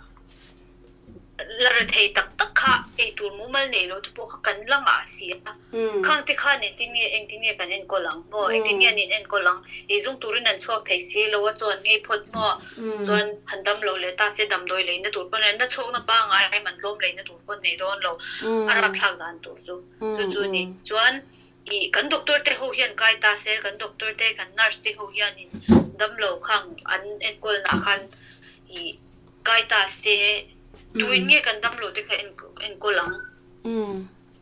la rethei tak tak kha eitur mumal nei lo te pawh kha kan la ngah si a khang te khan engtin nge engtin nge kan enkawl ang maw engtin nge an in enkawl ang eizawng turin an chhuak thei si lo a chuan ngei phawt maw chuan han dam lo leh ta se damdawi leina tur pawn na chhawkna pangngai man tlawm leina tur pawn nei dawn lo a rapthlak dan tur chu chu chu a ni chuan Ih, kan doctor te ho hian kai ta se, kan doctor te, kan nurse te ho hianin damlo khang an enkawlna ah khan ih kai ta se, tuin nge kan damlo te kha enkawl ang?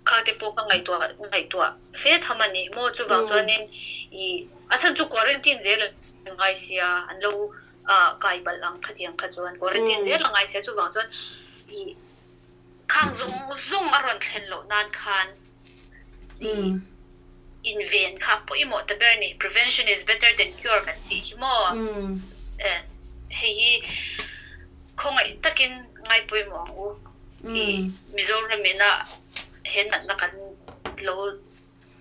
Kha te pawh ka ngaihtuah ngaihtuah fe tham a ni maw? Chuvang chuanin ih a chhan chu quarantine zel an ngai sia, an lo kai palh ang khatiang kha chuan quarantine zel a ngai sia, chuvang chuan ih khang zawng zawng a rawn thlen loh nan khan inven kha pawimawh ta ber a ni. Prevention is better than cure kan tih hi maw? Hei hi khawngaih takin ngai pawimawh ang u. Mizoram ina he natna kan lo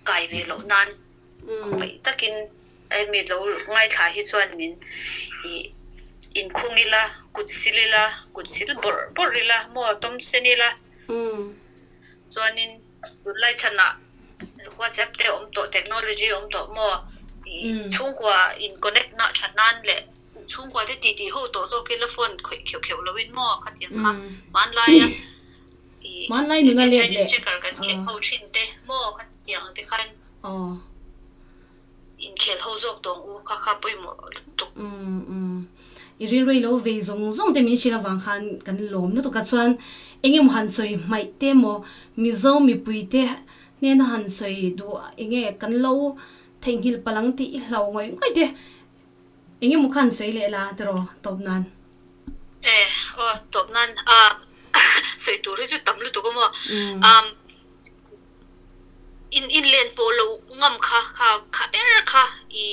kai ve loh nan khawngaih takin hemi lo ngaithla hi chuan min inkhung ila, kut sil ila, kut sil bawrh bawrh ila maw, tawm sen ila. Chuanin tunlai chhanah WhatsApp te awm tawh, technology awm tawh maw? Chhungkua in connect na that nan leh chhungkua te titi ho tawh zawk ila phone khawih kheuh kheuh loin maw khatiang kha hmanlaia i Hmanlai nuna let leh checker kan khelh ho thin te maw khatiang te khan Inkhel ho zawk tawng u kha kha pawimawh lutuk. Umm umm. I rilru lo vei zawng zawng te min hrilh avang khan kan lawm lutuk a chuan eng emaw han sawi hmaih te maw Mizo mipui te hnena han sawi duh eng nge kan lo theihnghilh palh ang tih i hlau ngawih ngawih te eng emaw kha han sawi leh la tiraw tawp nan. E aw tawp nan a sawi tur hi chu tam lutuk a maw. Umm. In in len pawh lo ngam kha kha kha ber kha i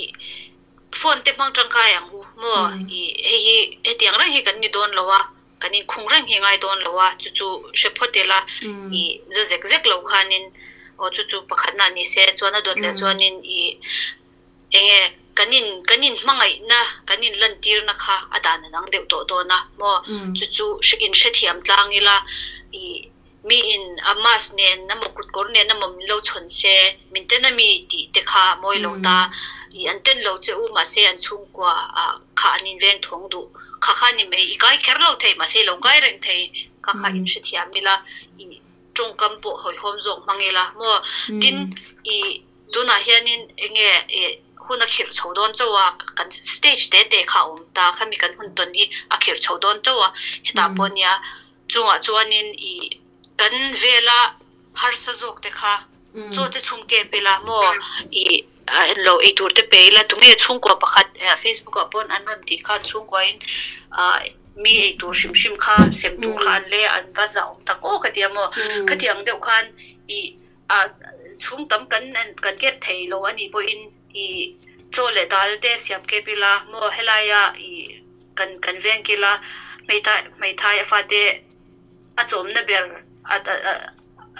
phone te hmang tangkai ang u maw i hei hi hetiang reng hi kan ni dawn lo a kan inkhung reng hi ngai dawn lo a chu chu hre phawt ila i za zek zek lo khanin aw chu chu pakhatna ni se chuan a dawt leh chuanin i eng nge kan in kan in hmangaihna kan in lantirna kha a dan a dang deuh tawh dawn a maw chu chu in hrethiam tlang ila i Mi in a mask nen a maw kutkawr nen a maw min lo chhawn se, min ten a mi tih te kha a mawi lo ta. I an ten lo che u mahse an chhungkua ah kha an inveng thawng duh kha kha ni mai. I kai kher lo thei mahse i lo kai reng thei kha kha in hrethiam ila i tawngkam pawh hawihhawm zawk hmang ila maw. Tin i tunah hianin enge i hun a khirh chho dawn chauh a, kan stage te te kha a awm ta khami kan hun tawn hi a khirh chho dawn chauh a, hetah pawh nia Chungah chuanin i kan vela harsa zawk te kha chaw te chhung kep ila maw i lo ei tur te pe ila tunge chhungkua pakhat Facebook ah pawn an rawn tih khan chhungkua in mi ei tur hrim hrim kha sem tur kha an le an va zah awm tak aw ka ti a maw khatiang deuh khan i. Chhung tam kan kan kep thei lo a nih pawhin i chaw leh dal te siam kep ila maw helaia i kan kan veng kila hmeithai hmeithai a fate a chawmna ber a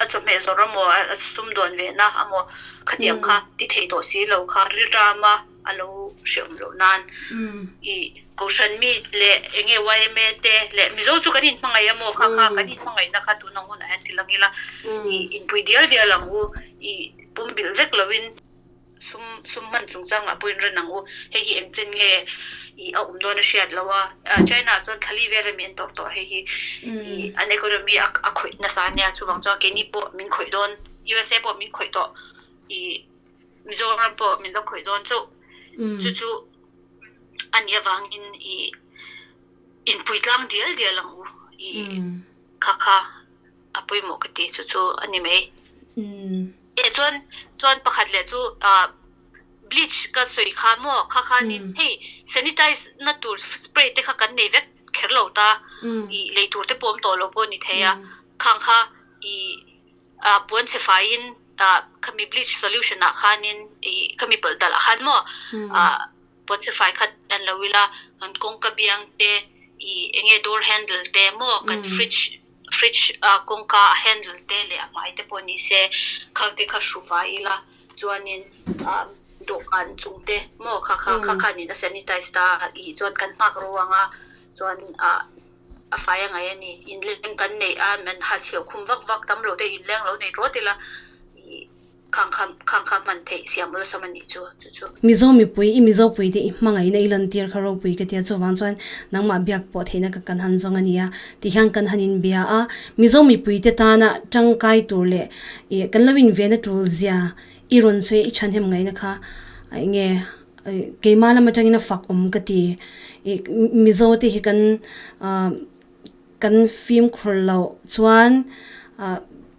a chawhmeh zawrh amaw a sumdawn ve na amaw khatiang kha ti thei tawh si lo kha rilrama a lo hreawm loh nan i Kohhran mi leh eng nge yma te leh Mizo chu kan inhmangaih a maw? Kha kha kan inhmangaihna kha tun ang hunah hian ti lang ila i inpui dial dial ang u, i pumbilh vek lovin sum sum hman chungchangah pawhin ran ang u. Hei hi engchen nge i a awm dawn a hriat loh a, China ah chuan thlali vel a mi an tawrh tawh hei hi i an economy a a khawih nasa a nia, chuvang chuan keini pawh min khawih dawn, USA pawh min khawih tawh i Mizoram pawh min la khawih dawn chauh chu chu. A nih avangin i inpui tlang dial dial ang u i kha kha a pawimawh ka ti chu chu a ni mai. E chuan chuan pakhat leh chu bleach ka sawi kha maw kha khanin hei sanitize na tur spray te kha kan nei vek kher lo ta i lei tur te pawh awm tawh lo pawh a ni thei a khang kha i puan chhe faiin khami bleach solution ah khanin ih khami pawlh dalh ah khan maw puan chhe fai khat an lo ila kan kawngka biang te ih eng nge door handle te maw kan fridge fridge kawngka a handle te leh a hmai te pawh ni se khang te kha hru fai ila chuanin dawhkan chung te maw kha kha kha khanin a sanitize ta ih chuan kan nghak ro ang a chuan ah. A fai a ngai a ni. Inleng kan neih a, an ha chheu khum vak vak tam lo te inleng lo nei rawt ila ih khang kha khang kha hman theih siam awlsam a nih chu chu chu. Mizo mipui i Mizo pui te i hmangaihna i lantir kha ropui ka tia chuvang chuan nangmah biak pawh theihna ka kan han zawng a nia tihian kan han inbia a Mizo mipui te tana tangkai tur leh ih kan lo invena tul zia i rawn sawi i thahnem ngaihna kha enge Keimah lam atangin a fak awm ka ti. Ih Mizo te hi kan kan fimkhur loh chuan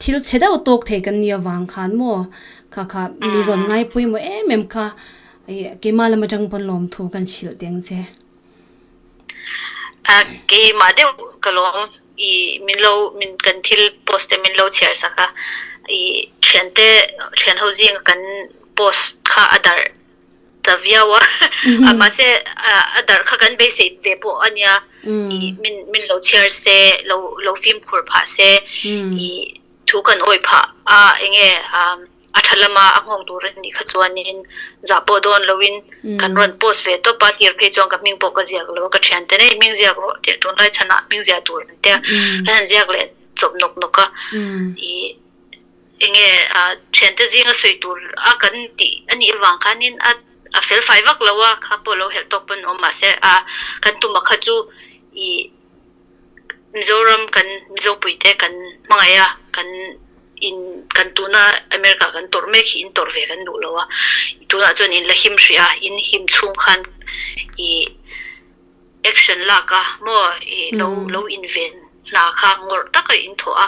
thil chhe deuh tawk thei kan nih avang khan maw kha kha mi rawn ngai pawimawh em em kha ih keimah lam atang pawn lawmthu kan hrilh teng che. Keimah deuh ka lawm ih min lo min kan thil post te min lo chhiar sak a ih thiante thian ho zinga kan post kha a darh ta viau a mahse a darh kha kan beisei ve pawh a nia ih min min lo chhiar se lo lo fimkhur phah se ih thu kan awih phah a enge a tha lama a nghawng tur a nih kha chuanin zah pawh dawn loin kan rawn post ve tawp a tir phei chuan ka hming pawh ka ziak lo a ka thiante nei hming ziak rawh tih tunlai chhanah hming ziah tur an tia kan han ziak leh chawp nawk nawk a ih Enge thiante zinga sawi tur a kan tih a nih avang khanin a a fel fai vak lo a, kha pawh lo helh tawk pawn awm mahse a kan tuma kha chu ih Mizoram kan Mizopuite kan hmangaih a, kan in kan tuna America kan tawrh mek hi in tawrh ve kan duh lo a, tunah chuan in la him hrih a, in him chhung khan ih action lak a maw ih lo lo inven hna kha ngawrh taka in thawh a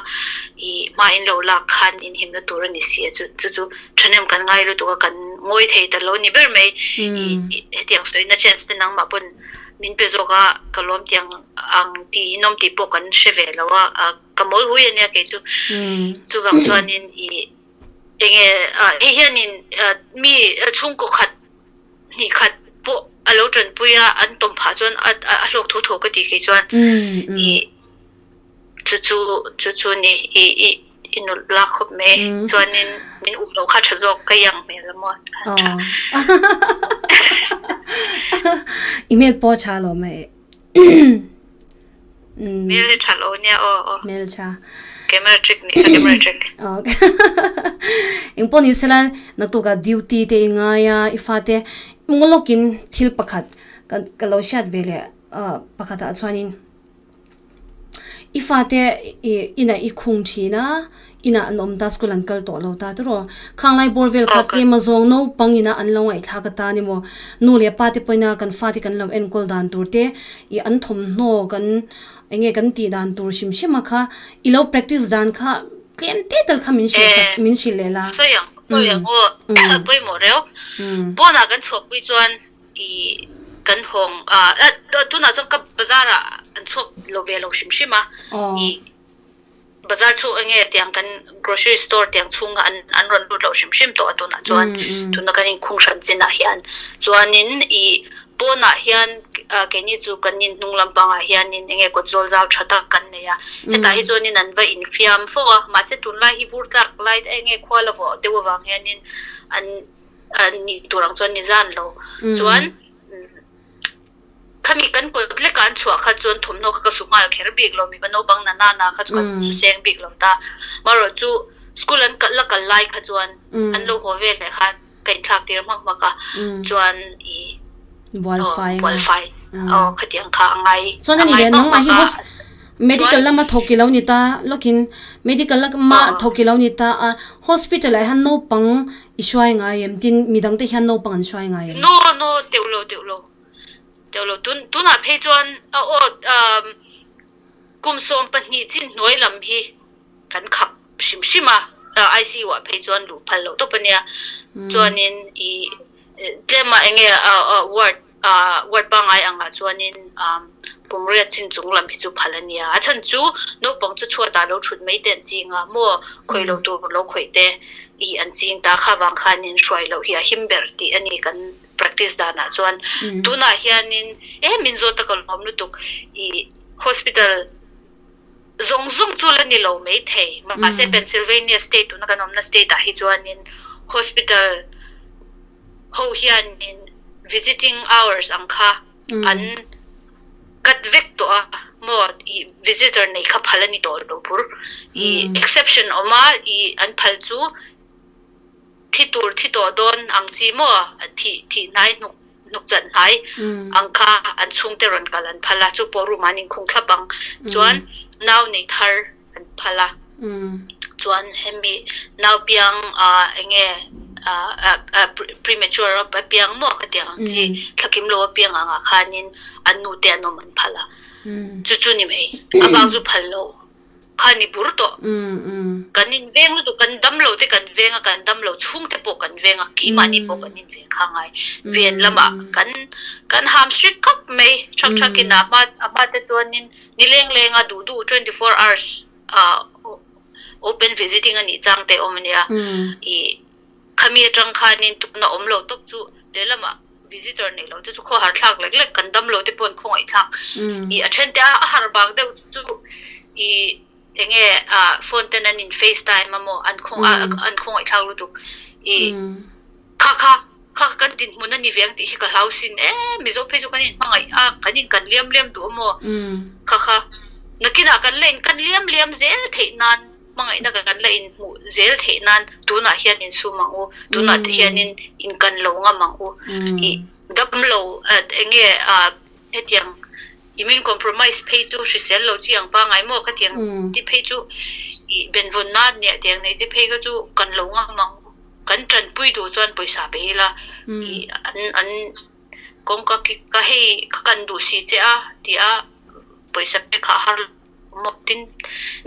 ih hma in lo lak khan in himna tur a ni si a chu chu chu thahnem kan ngai lutuk a kan ngawi thei ta lo ni ber mai ih hetiang sawina chance te nangmah pawn min pe zawk a ka lawm tiang ang tih in awm tih pawh kan hre ve lo a a ka mawl hui a nia kei chu chuvang chuanin ih enge hei hianin mi chhungkaw khat hnih khat pawh a lo tanpui a, an tawm phah chuan a a hlawk tho tho ka ti kei chuan ih chu chu chu chu ni ih ih i nulh lak khawp mai chuanin min up loh kha tha zawk ka iang hmel a maw a tha. I hmel pawh tha lo mai. Hmel hi tha lo nia aw aw. Hmel tha. Camera trick nih kha camera trick. Eng pawh ni sela naktuk ah duty te i ngai a i fate ngawlawkin thil pakhat ka lo hriat ve leh pakhat ah chuanin i fate inah i khung thin a inah an awm ta school an kal tawh lo ta tiraw khanglai bawr vel kha tlem a zawng naupang ina an lo ngaihthlak atan emaw nu leh pa te pawhin a kan fate kan lo enkawl dan tur te ih an thawmhnaw kan eng nge kan tih dan tur hrim hrim a kha i lo practice dan kha tlem te tal kha min hrilh sak min hrilh leh la. Sawi ang sawi ang aw pawimawh reuh pawnah kan chhuahpui chuan ih kan hawng a tunah chuan ka bazar ah an chhuak lo ve lo hrim hrim a ih. Bazar chu enge tiang kan grocery store tiang chhunga an an rawn lut loh hrim hrim tawh a tunah chuan tuna kan inkhung hran chinah hian chuanin ih pawnah hian keini chu kan in hnung lampangah hianin enge kawt zawl zau tha tak kan nei a hetah hi chuanin an va infiam fo a mahse tunlai hi vur tlak lai enge khua la vawh deuh avang hianin an an nih tur ang chuan ni zan lo chuan. Khami kan kawt leka an chhuah kha chuan thawmhnaw kha ka su nghal kher bik lo, mipa naupang na na na kha chu kan su seng bik lo ta. Marawh chu school an la kal lai kha chuan an lo haw vel leh khan ka inthlak tir hmak hmak a, chuan i bualfai aw khatiang kha a ngai Chuan a ni leh nangmah hi medical lama thawk i lo ni ta lawkin medical lama thawk i lo ni ta a, hospital ah hian naupang i hruai ngai em tin midang te hian naupang an hruai ngai em? No no teuh lo teuh lo. Teuh lo tun tunah phei chuan a aw kum 12 chin hnuai lam hi kan khap hrim hrim a, ICU ah phei chuan luh phal loh tawp a nia. Chuanin i tlema enge ward ward pangngai angah chuanin kum riat chin chung lam hi chu phal a nia. A chhan chu naupang chu chhuatah lo thut mai te an ching a, maw khawih lo tur lo khawih te i an ching ta kha vang khanin hruai loh hi a him ber tih a ni kan practice danah chuan tunah hianin e min zawt a ka lawm lutuk i hospital zawng zawng chu la ni lo mai thei mahse Pennsylvania state tuna kan awmna state ah hi chuanin hospital ho hianin visiting hours ang kha an cut vek tawh a maw i visitor nei kha phal a ni tawh lo bur i exception awm a i an phal chu Thi tur thi tawh dawn ang chi maw? Thih thih hnai hnuk hnuk chat hnai ang kha an chhungte rawn kal an phal a, chu pawh room ah an inkhung thlap ang. Chuan nau nei thar an phal a, chuan hemi nau piang ah enge ah premature a piang maw ka tih ang chi thlakim lo a piang angah khanin an nute an awm an phal a, chu chu ni mai. A bak chu phal lo. Kha ni bur tawh. Kan in veng lutuk, kan dam lo te kan veng a, kan dam lo chhung te pawh kan veng a, keimahni pawh kan in veng kha ngai. Ven lamah kan kan ham strict khawp mai, thak thak in a hma a hma te chuanin nileng leng a duh duh 24 hours ah open visiting a nih chang te awm a nia. Ih khami atang khanin tuna awm lo tawp chu lehlamah visitor neih loh te chu khaw har thlak lek lek kan dam lo te pawh an khawngaih thlak ih a then te a a har bak deuh chu ih enge ah phone ten an in face time a maw an khaw an khawngaih thlak lutuk ih kha kha kha kan dinhmun a ni ve ang tih hi ka hlau sin e mizo phei chu kan in hmangaih a kan in kan liam liam duh a maw kha kha nakinah kan la in kan liam liam zel theih nan. Hmangaihna kan la inhmuh zel theih nan tunah hian insum ang u, tunah te hianin inkan lo ngam ang u. Ih damlo enge hetiang immune compromise phei chu hrisel lo chi ang pangngai maw khatiang te phei chu ih benvawnna nia tiang nei te phei kha chu kan lo ngam ang u. Kan tanpui duh chuan pawisa pe ila ih an an kawngka ka hei ka kan duh si che a ti a pawisa pek kha a har lo. Tin,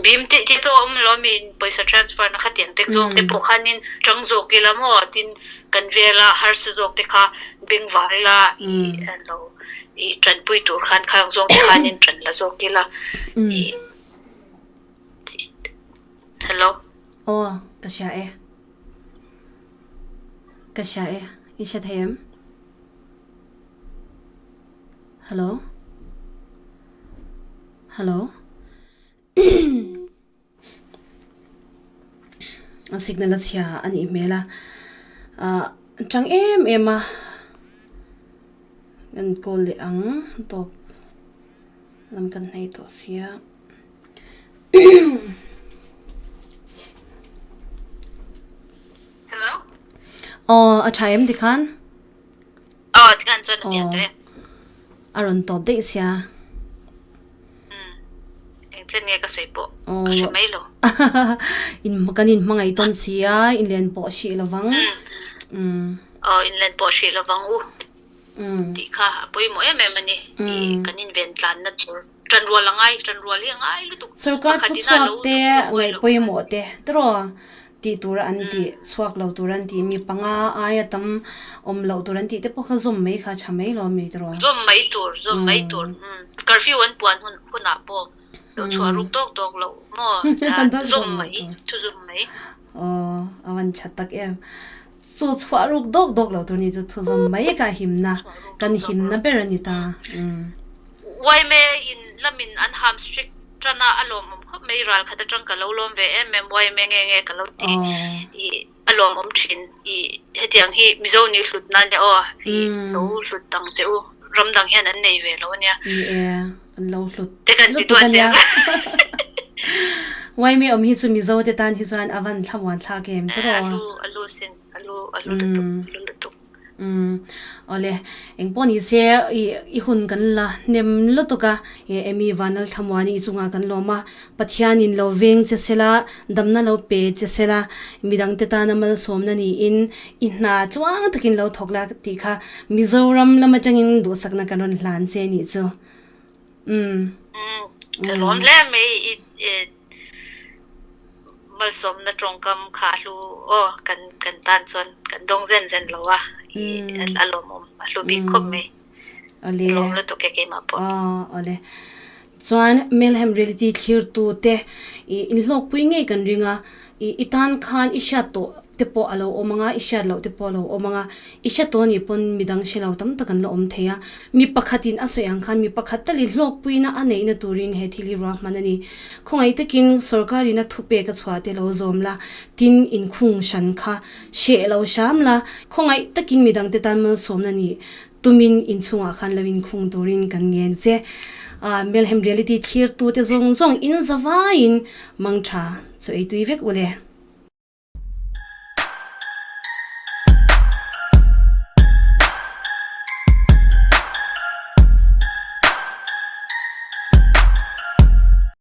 bim tih te pawh a awm lo mi pawisa transfer na khatiang te zawk te pawh khanin tang zawk ila maw tin kan vela harsa zawk te kha bengvar ila ih lo ih tanpui tur khan khang zawng te khanin tan la zawk ila ih hello. Aw ka hria e ka hria e i hre thei em hello. Hello. A signal a chhia a nih hmel a. Ah tang em em a. Kan call leh ang tawp lam kan hnei tawh sia. Hello. Aw a tha em tikhan? Aw tikhan chuan a pian tawh e. A rawn tawp daih sia. Umm eng chen nge ka sawi pawh ka hre mai lo. In kan in hmangaih tawn sia in len pawh hrih lovang. Umm aw in len pawh hrih lovang u tih kha a pawimawh em em a ni. Kan in ven tlanna tur tan rual a ngai tan rual hi a ngai lutuk. Sorkar thuchhuak te ngaih pawimawh te tiraw Tih tur an tih, chhuak lo tur an tih, mi panga aia tam awm loh tur an tih te pawh kha zawm mai kha a tha mai lo a mi tiraw? Zawm mai tur, zawm mai tur. Curfew an puan hun hunah pawh Lo chhuah ruk dawk dawk loh maw? Zawm mai, thu zawm mai. Aw, a van tha tak em. Chu chhuah ruk dawk dawk lo tur ni chu thu zawm mai ka himna, kan himna ber a ni ta. Yma in lamin an ham strict tan a, a lawmawm khawp mai. Ral khat atang ka lo lawm ve em em, yma nge nge ka lo ti i a lawmawm thin. I hetiang hi Mizo nih hlut nan nia aw, i lo hlut ang che u. Ram dang hian an nei ve lo ania. Ni e, an lo hlut lutuk ania. Yma awm hi chu Mizo te tan hi chuan a van thlamuan thlak em tawh a. A lu, a lu sin, a lu, a lu lutuk, a lu lutuk. Umm awle engpawh ni se i i hun kan la hnem lutuk a e Amy Vanal Thlamuani i chungah kan lawm a Pathianin lo veng che sela damna lo pe che sela midangte tana malsawmna niin i hna tluang takin lo thawk la tih kha Mizoram lam atangin duhsakna kan rawn hlan che nih chu umm. Umm ka lawm hle mai i Malsawmna tawngkam kha a hlu aw, kan kan tan chuan kan dawng zen zen lo a, i a lawmawm, a hlu bik khawp mai. Awle. Lawm lutuk e keimah pawh. Aw, awle. Chuan Melhem Reality thlirtu te i inhlawkpui ngei kan ring a, i i tan khan i hriat tawh te pawh a lo awm ang a, i hriat loh te pawh a lo awm ang a, i hre tawh anih pawn midang hre lo tam tak an la awm thei a. Mi pakhatin a sawi ang khan mi pakhat tal i hlawkpuina a neihna turin he thil hi ruahman a ni. Khawngaih takin sorkarin a thupek a chhuah te lo zawm la, tin inkhung hran kha hreh lo hram la, khawngaih takin midangte tan malsawmna nih tumin inchhungah khan lo inkhung turin kan ngen che. Melhem Reality thlirtute zawng zawng in zavaiin mangtha chaw ei tui vek u le.